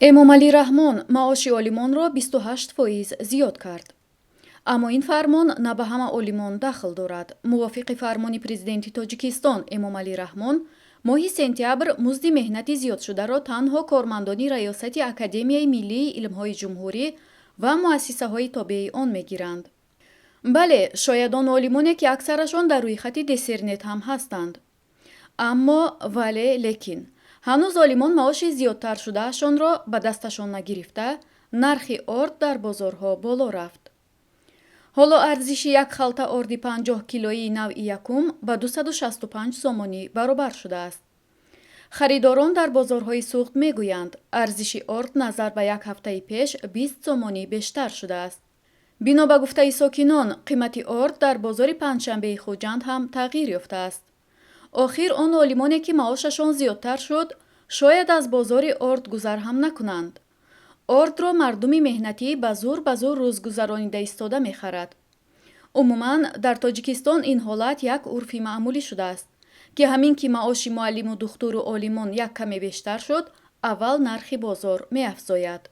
Эмомалӣ Раҳмон маоши олимонро 28% зиёд кард. Аммо ин фармон на ба ҳама олимон дахл дорад. Мувофиқи фармони Президенти Тоҷикистон Эмомалӣ Раҳмон, моҳи сентябр музди меҳнати зиёдшударо танҳо кормандони Раёсати Академияи миллии илмҳои ҷумҳурӣ ва муассисаҳои тобеи он мегиранд. Бале, шояд он олимоне, ки аксарашон дар рӯйхати Диссернет ҳам ҳастанд. Аммо, вале, лекин ҳанӯз олимон маоши зиёдтаршудаашонро ба дасташон нагирифта, нархи орд дар бозорҳо боло рафт. Ҳоло арзиши як халта орди 50 килоии навъи якум ба 265 сомонӣ баробар шудааст. Харидорон дар бозорҳои Суғд мегӯянд, арзиши орд назар ба як ҳафтаи пеш 20 сомонӣ бештар шудааст. Бино ба гуфтаи сокинон, қимати орд дар бозори Панҷшанбеи Хуҷанд ҳам тағйир ёфтааст. Охир он олимоне, ки маошашон зиёдтар шуд, шояд аз бозори орд гузар ҳам накунанд. Ордро мардуми меҳнатӣ ба зур ба зур рӯзгузаронида истода мехарад. Умуман, дар Тоҷикистон ин ҳолат як урфи маъмулӣ шудааст, ки ҳамин ки маоши муаллиму духтуру олимон як каме бештар шуд, аввал нархи бозор меафзояд.